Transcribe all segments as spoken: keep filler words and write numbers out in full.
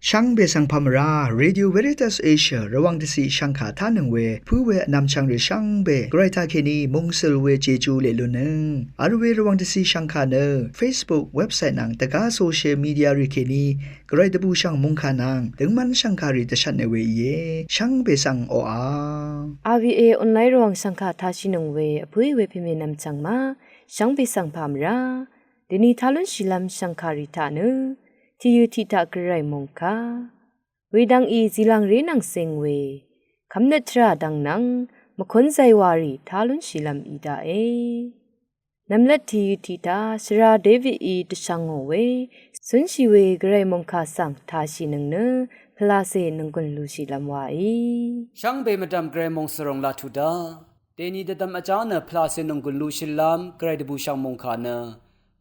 Shvngbe svng pà mvrá, Radio Veritas Asia Rvwàng dvciq shvngkà tánøng we pǿ we vnvmchvng rì shvngbe Gvray taqkèní mungsøl we Jeju leq lunnøng vl we Rvwàng dvciq shvngkà nø Facebook, website nvng dvgá social media rì kèní Gvray dvbùshv̀ng mòngkà nvng døngmv́n shv̀ngkàrì dvshvtne we íe. Shvngbe svng oqà. R V A online Rvwàng shv̀ngkà tashìnøng we vpǿì we pèmènvm chv̀ng ma shvngbe svng pà mvrá. Dèni tá lúnshìlv́m shv̀ngkàrì taq nø tìyø tiq taq Gvray mòngkà wedvng í zìlvngré nvng cing we kv́mnøt tvrà dvng nvng mvkún zaywàrì tá lúnshìlv́m í daqe. Nvmlvt tìyø tiq taq shvra Davidí dvshvngò we cúnshì we Gvray mòngkà svng tashìnøng nø pvlacè nònggùn lushìlv́m waí. Shvngbe mvdv̀m Gvray mòngsvròng laq tuq daq. Dèni dvdvm vjá nø pvlacè nònggùn lushìlv́m Gvray dvbùshv̀ng mòngkà nø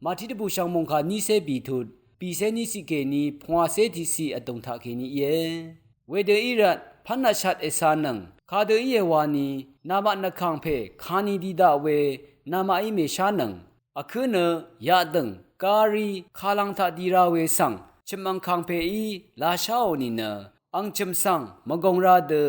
Màtí dvbùshv̀ng mòngkà nícé bìtut, bìcé níciq kèní pvngwàcé tiqciq vdùng taqkèní íe. Wedø í rvt pv́n vshat ècānøng, kadø íe wani, namaq nø kàngpè kani di daq we namaqí mèshánøng, vkǿ nø yaqdø̀ng gari kalvng taq di ra we svng chø̀m ang kàngpèí lasháò nìnø, ang chø̀m svng mvgòng ra dø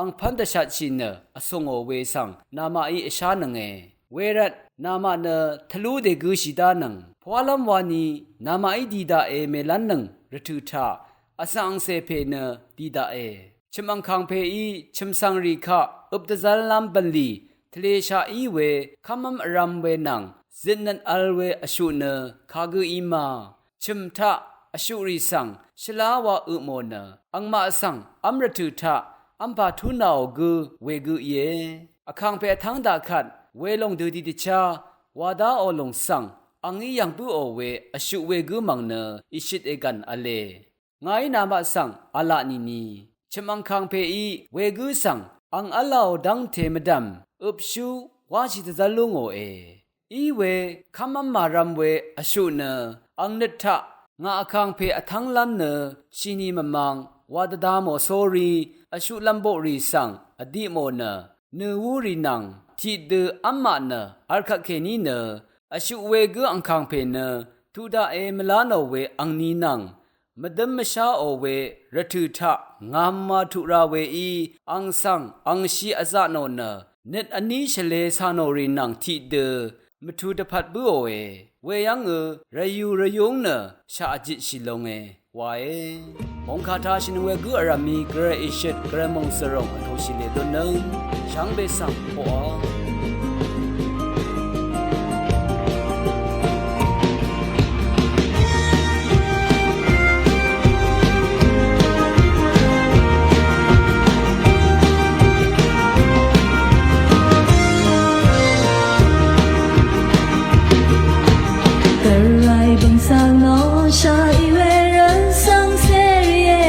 ang pv́n dvshatshì nø vsùngò we svng namaqí vshánønge. Wervt namaq nø tvlú dègøshì dánøng, pvwálv́m wani namaqí di daqe mèlv́nnøng rvtø̀ taq vsvng angcè pè nø di daqe. Chø̀m ang kàngpèí chø̀m svngrì kaq øp dvzv́llv́m bv̀nlì tvleshaq í we kv́mv́m vrv̄m we nvng zitnøt vl we vshuq nø kagǿ í ma. Chø̀m taq vshuqrì svng shvlá wa øpmò nø angmaq svng v́m rvtø̀ taq v́mpà túnàò gǿ wegǿ íe. Vkàngpè vtv́ng daq kvt welòng dø di dvchá wa dáò lòng svng angí yv̀ng bǿò we vshuq wegǿ mv̀ng nø ìshøt ègv̀n v̄le. Ngàí namaq svng v̄la nìni, chø̀m ang kàngpèí wegǿ svng ang v́lāò dv́ngte mvdv̀m øpshú wáshì dvzv́l lú ngòe. Iwe kv́mv́m màrv̄m we vshuq nø ang nøt taq ngà vkàngpè vtv́nglv́m nø shini mvmvng wa dvda mò sórí vshuq lv̄mboqrì svng vdipmò nø nø̀wúrì nvng tiqdø v́mmaq nø vl kvtkèní nø vshuq wegǿ ang kàngpè nø tuq daqe mvlá nò we angni nvng mvdǿm mvsháò we rvtø̀ taq ngàmma tuq ra weí ang svng angshi vzaq nò nø nøt vní shvlē cà nò rì nvng tiqdø mvtu dvpvt bǿòe. Weyv́ngø rvyù rvyúng nø shaq vjitshì longe wae. Mòngkà tashìnøng wegǿ vrv̀mí gvray ìshøt gvray mòngsvròng vtōshì lèdø nøng shvngbe svng poqà. Gvray bø̀ng svng nò shaq í we rvn svng cèrìe.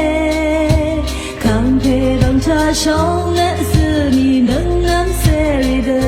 Kàngpè dv̀ngchá shóng nø zø̀ nì nøng nvm cèrì dø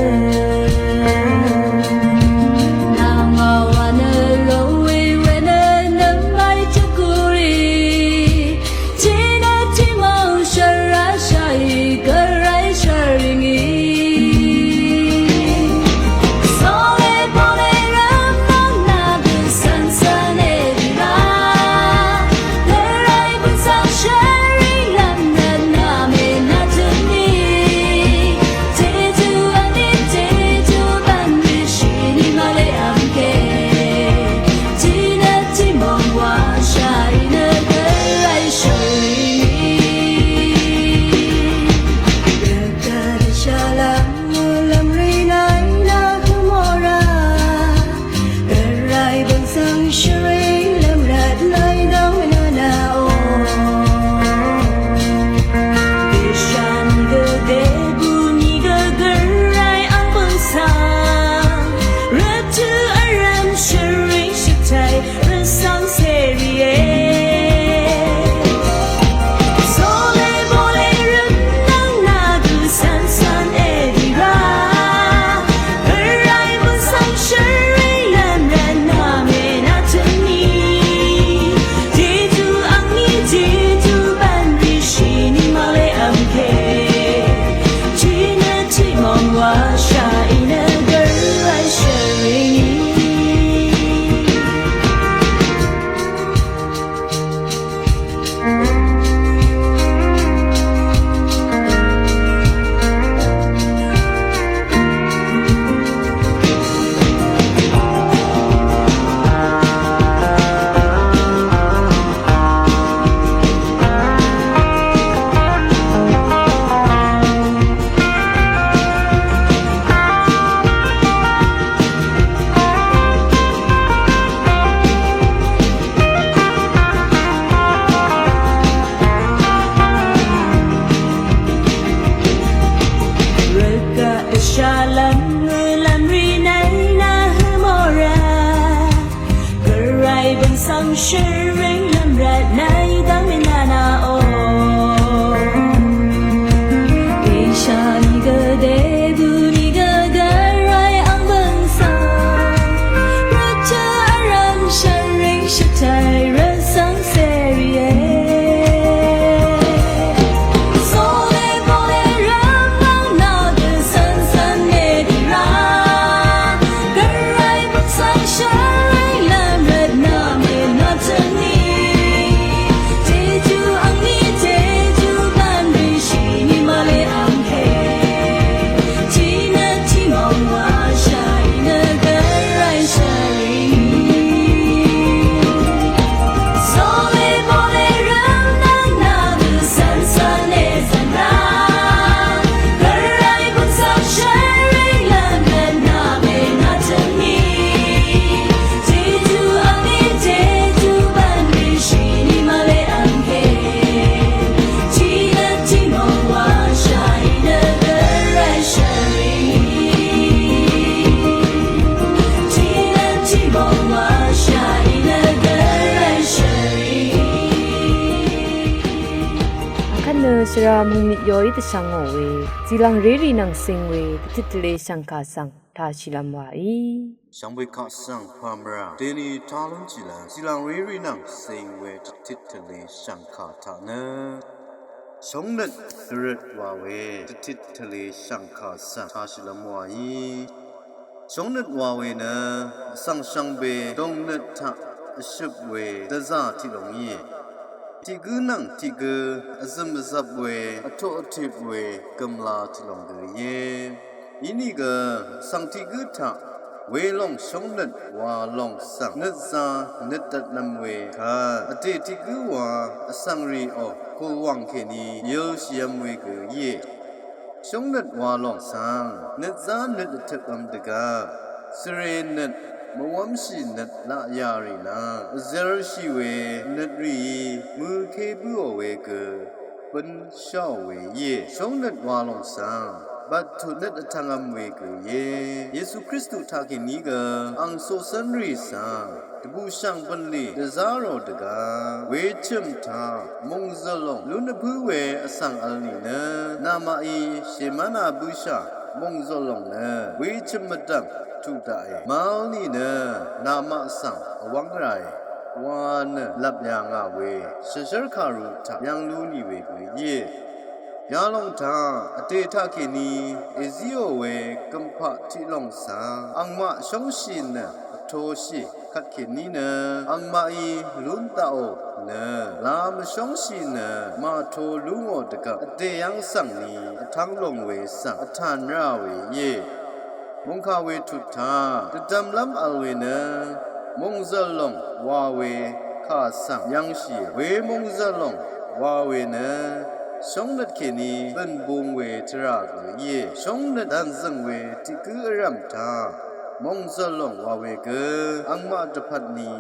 Shvra mungmit yoí dvshvngò we, zìlv̀ng rérì nvng cing we, dvtit tvle shv̀ngkà svng tāshìlvm wàí. Shvngbe kaq svng pàmvrà deni talún jìlv̀ng, zìlv̀ng rérì nvng cing we, dvtit tvle shv̀ngkà taq nø shóngnøt dvrøt wa we, dvtit tvle shv̀ngkà svng tāshìlvm wàí. Shóngnøt wa we nø vsvng shvngbe dongnøt taq vshøp we dvzà tiq lòng íe. Tiq gǿ nvng tiq gǿ vzø̀m vzvp we, vtoq vtip we gø̀mla tiq lòng gø íe. Inìgø vsvng tiq gǿ taq welòng shóngnøt wa lòng svng nøt zá nøt dvtnvm we kvt, vdè tiq gǿ wa vsvng rìò kùlwàng kèní yølshìvm we gø íe. Shóngnøt wa lòng svng nøt zá nøt vtøpvm dvgvp svre nøt, mvwv́mshì nøt laqyà rì nvng vzershì we nøt rìí mø̀ké bǿò we gø bø̀n sháò we íe. Shóngnøt wa lòng svng batut nøt vtvngvm we gø íe. Yesu Kristu taqkèní gø ang coqcv́nrì svng dvbùshv̀ng bv̀nlì dvzá rò dvgvp wechø̀m taq mòngzø̀l lòng lún vpǿ we vsvng vl nìnø, namaqí shèmv́na bǿshà mòngzø̀l lòng nø wechø̀m mvdv̀m tuq daqe. Màvl nìnø namaq svng vwv́ng ràe wa nø lvp yà ngà we shvzv́r kàru taq yv́ng lú nì we gø íe. Yalòng taq vdè taqkèní èzíò we gø̀mpaq tiq lòng svng angmaq shóngshì nø vtoshì kvtkèní nø angmaqí lún daqò nø la mvshóngshì nø màto lú ngò dvgvp vdè yv́ng svng ni vtv́ng lòng we svng vtàn rá we íe. Mòngkà we tut taq dvdvmlv́m vl we nø mòngzø̀l lòng wa we kà svng yv́ngshì we, mòngzø̀l lòng wa we nø shóngnøt kèní bø̀n bung we tvrà gø íe. Shóngnøt dv̀nzø̀ng we tiq gǿ vrv̀m taq mòngzø̀l lòng wa we gø angmaq dvpvt ni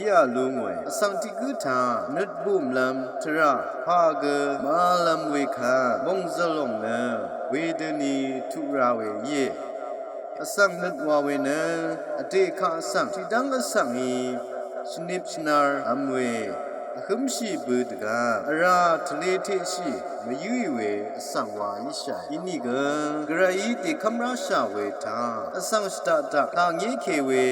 íā lú ngòe. Vsvng tiq gǿ taq nøt bùmlv́m tvrà pà gø màvlvm we kvt mòngzø̀l lòng nø wedøni tuq ra we íe. Vsvng nøt wa we nø vdè kaq svng tiqdv́ng vsvng í shvnip shvnar vm we vhǿmshì bø dvgvp vrà tvle teqshì mvyǿì we vsvng wa íshàe. Inìgø gvrayí dèkv́m ráshà we taq vsvng shvdaq daq kà ngé ke we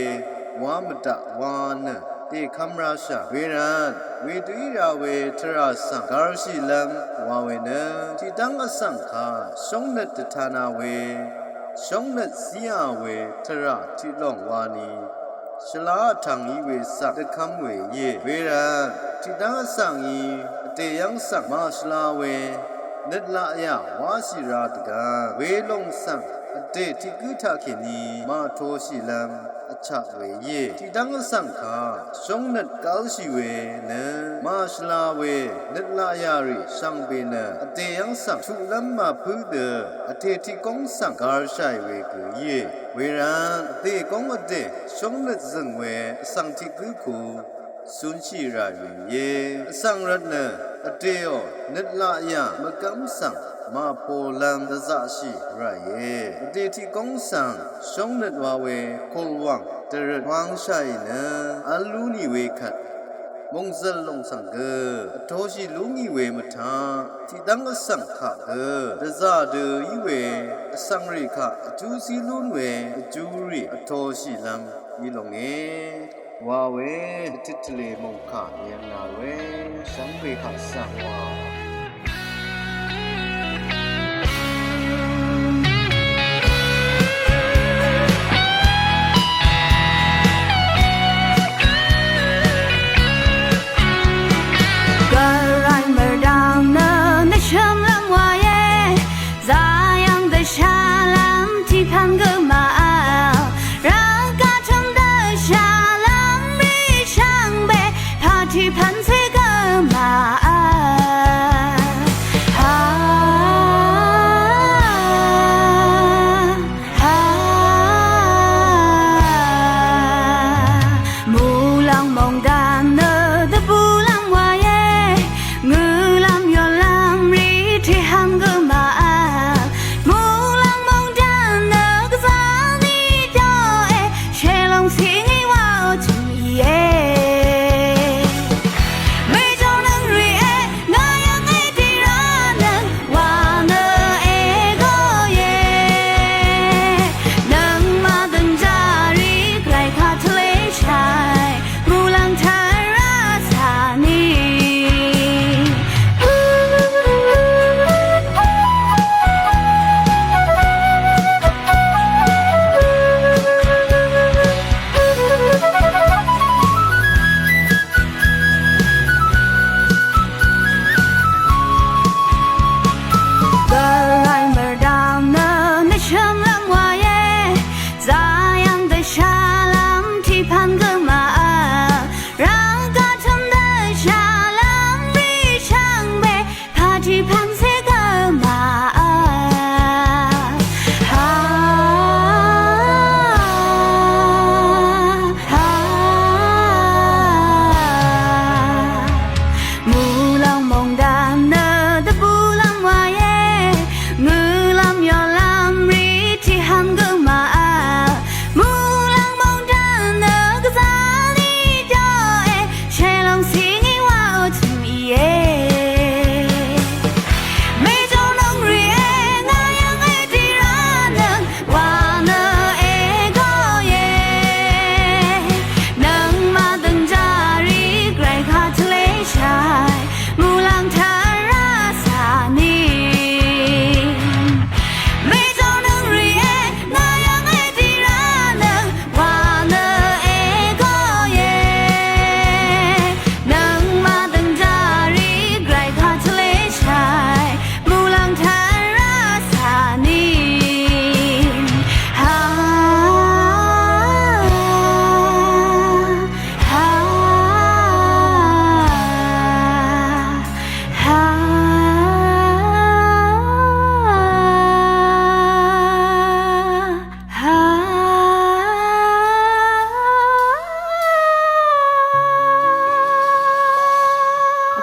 wa mvdaq wa nø dèkv́m ráshà. Wervt wedø í ra we tvrà svng gvrshìlv́m wa we nø tiqdv́ng vsvng kaq shóngnøt dvtana we shóngnøt zíā we tvrà tiq lòng wani shvlá vtv̀ng í we svng dvkv́m we íe. Wervt tiqdv́ng vsvng í vdè yv́ng svng màshvla we nøt laqyà wáshì ra dvgvp welòng svng vdè tiq gǿ taqkèní màtoshìlv́m vchak we íe. Tiqdv́ng vsvng kaq shóngnøt gv́lshì we nø màshvla we nøt laqyà rì shvngbe nø vdè yv́ng svng tuqlv́m màpǿ dø vdè tiq góng svng gvrshàì we gø íe. Wervt vdè góng vdè shóngnøt zø̀ng we vsvng tiq gǿ ku cúnshì ràì we íe. Vsvng rvtnø vdèò nøt laqyà mvgv́m svng màpolv́m dvzaqshì ràìe. Vdè tiq góng svng shóngnøt wa we kùlwàng dvrøt wangshàì nø v́l lú nì we kvt mòngzø̀l lòng svng gø vtoshì lú ngì we mvtaq tiqdv́ng vsvng kaq gø dvzà dø í we vsvng rì kaq vjú zí lún we vjú rì vtoshìlv́m í longe. Wa we dvtit tvle mòngkà yv̀ng nà we shvngbe kaq svng wa. Gvray mvrdvng nø nvshø̀mlv́m wae, zayv̀ng dvshàlv́m tiqpv̀n gø màvl, rvgaq tø̀m dvshàlv́m bishvngbe, pà tiqpv̀n cé gø màvl.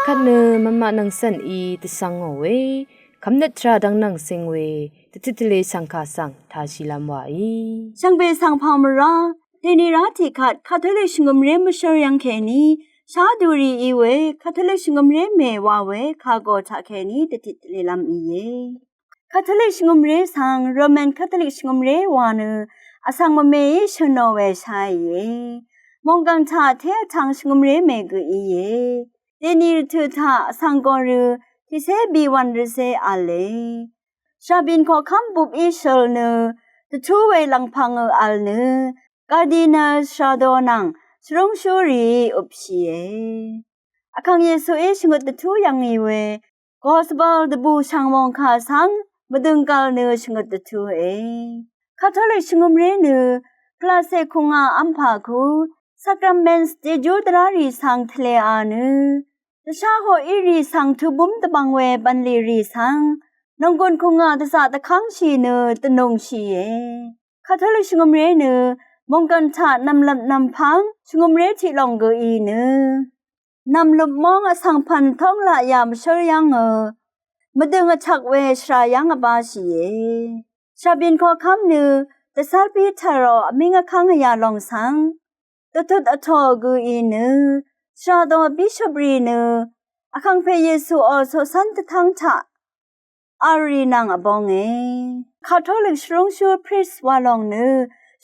Kvt nø mvmaq nvng cv̀n í dvsvng ngò we kvmnøt tvrà dvng nvng cing we dvtit tvle shv̀ngkà svng tāshìlv́m wàí. Shvngbe svng pà mvrá dèni rá tiqkvt Katolik shvngø̀mré mvshǿr yv́ng kèní shá duri í we Katolik shvngø̀mré mè wa we kagø taq kèní dvtit tvlelv́m íe. Katolik shvngø̀mré svng Roman Katolik shvngø̀mré wa nø vsvng mvmeí shø̀nò we sháìe. Mònggv̀ng taq té vtvng shvngø̀mré mè gø íe. Dèni rvtø̀ taq vsvng gòrø tiqcé bìwv̀n rvcé v̄le. Shàbìn koqkv́m bupí shøl nø dvtú we lv̀ngpv̀ngø vl nø Cardinal Sardo nvng shvrúngshúrìí øpshìe. Vkàng Yesuí shvngøt dvtú yv̀ngì we Gospel dvbù shv̀ng mòngkà svng mvdø̀ng gv̀l nø shvngøt dvtúe. Katolik shvngø̀mré nø pvlacè kùngà v́mpà ku Sacrament jejú dvrá rì svng tvlea nø dvshá hoq írì svng tubúm dvbvng we bv̀nlì rì svng nònggùn kùngà dvzaq dvkv́ngshì nø dvnùngshìe. Katolik shvngø̀mré nø mònggv̀n taq nv̀mlvt nv̀mpv́ng shvngø̀mré tiq lòng gø í nø nv̀mløp móng vsvng pv̀n tóng laqyà mvshǿr yv́ngø mvdøng vtvk we shvra yv́ng vbáshìe. Shàbìn koqkv́m nø dvcv́r Piteroq vmíng vkv́ng vyà lòng svng dvtut vtò gø í nø shvra do bishop rì nø Vkàngpè Yesuò coqcv́n dvtv́ng taq v̄l rì nvng vbonge. Katolik shvrúngshú priest wa lòng nø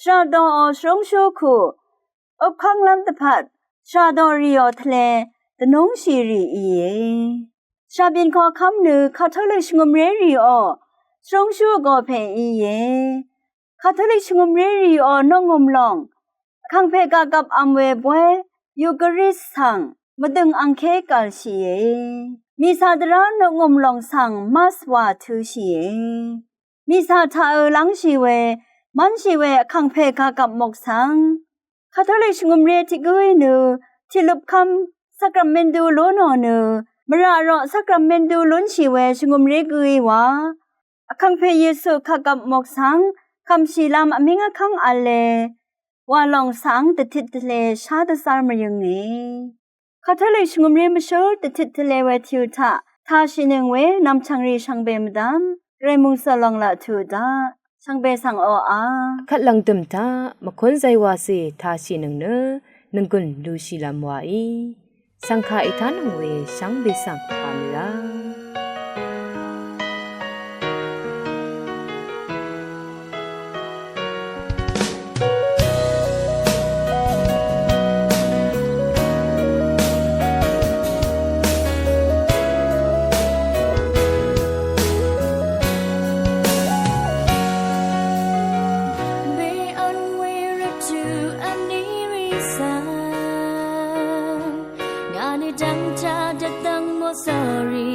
shvra doò shvrúngshú ku øpkv́nglv́m dvpvt shvra do rìò tvle dvnúngshì rì íe. Shàbìn koqkv́m nø Katolik shvngø̀mré rìò shvrúngshú vgò pè íe. Katolik shvngø̀mré rìò noqngø̀m lòng Vkàngpè gagvp vm we bóy Eucharist svng mvdø̀ng angké gv̀lshìe. Mìcà dvrá noqngø̀m lòng svng Mass wà tø̄shìe. Mìcà taqø lv́ngshì we mv́nshì we Vkàngpè gagvp mok svng Katolik shvngø̀mré tiq gǿí nø tiqløpkv́m Sakramentu lú nò nø mvrà roq Sakramentu lúnshì we shvngø̀mré gǿí wa Vkàngpè Yesu kagvp mok svng kv̀mshìlv́m vmíng vkv́ng v̄le wa lòng svng dvtit tvle shá dvzv́r mvyønge. Katolik shvngø̀mré mvshǿl dvtit tvle we tìu taq tāshìnøng we nv̀mchv̀ngrì shvngbe mvdv́m Gvray mòngsø̀l lòng laq tuq daq shvngbe svng oqà kvt lv̀ngdø̀m taq mvkún zaywà cè tāshìnøng nø nònggùn lushìlv́m wàí shv̀ngkà ètánøng we shvngbe svng pà mì rá. Be unwearied to any reason. Ngà nø dv́ngchá dvdv́ng mò sórí